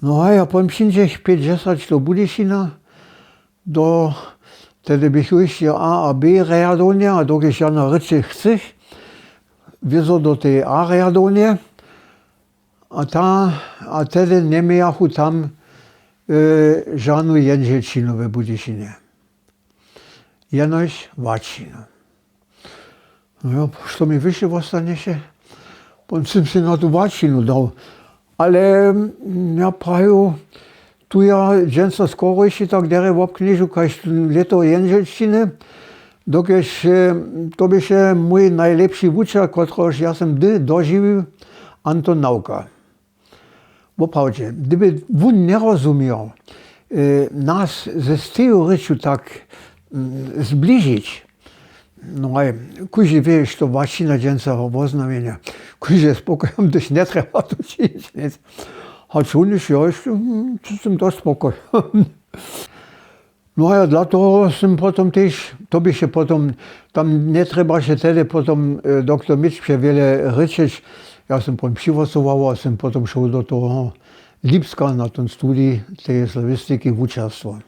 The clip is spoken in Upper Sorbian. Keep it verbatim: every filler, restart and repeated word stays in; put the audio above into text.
No a ja pon přińdźech pjećdźesać do Budyšina, do, tehdy běchu hišće a a b rjadownje, a dokelž ja na ryće chcych, wězo do tej a rjadownje. A ta a tehdy njemějachu tam žanu jendźelčinu we Budyšinje, jenož łaćinu. No jo, što mi wyše wostanješe? Pon sym sej na tu łaćinu dał. Ale ja praju, tu ja dźensa skoroši tak derje wobknježu kaž lěto jendźelšćiny, dokelž to běše mój najlěpši wučer, kotrehož ja sym hdy dožiwił, anton nawka. Woprawdźe, hdyby wón njerozumił nas ze steju rěču tak zbližić, no haj, kóždy wě što łaćina dźensa woznamjenja. Kóždy je spokojom, hdyž njetrjeba tu čińć nic. Hač wón je jo hišće, sym to spokojom. No a dla toho sym potom tež to běše potom, tam njetrjebaše tehdy potom doktor mitš přewjele rěčeć. Ja sym pon přihłosował a sym potom šoł do toho lipska na ten studij teje slawistiki wučerstwo.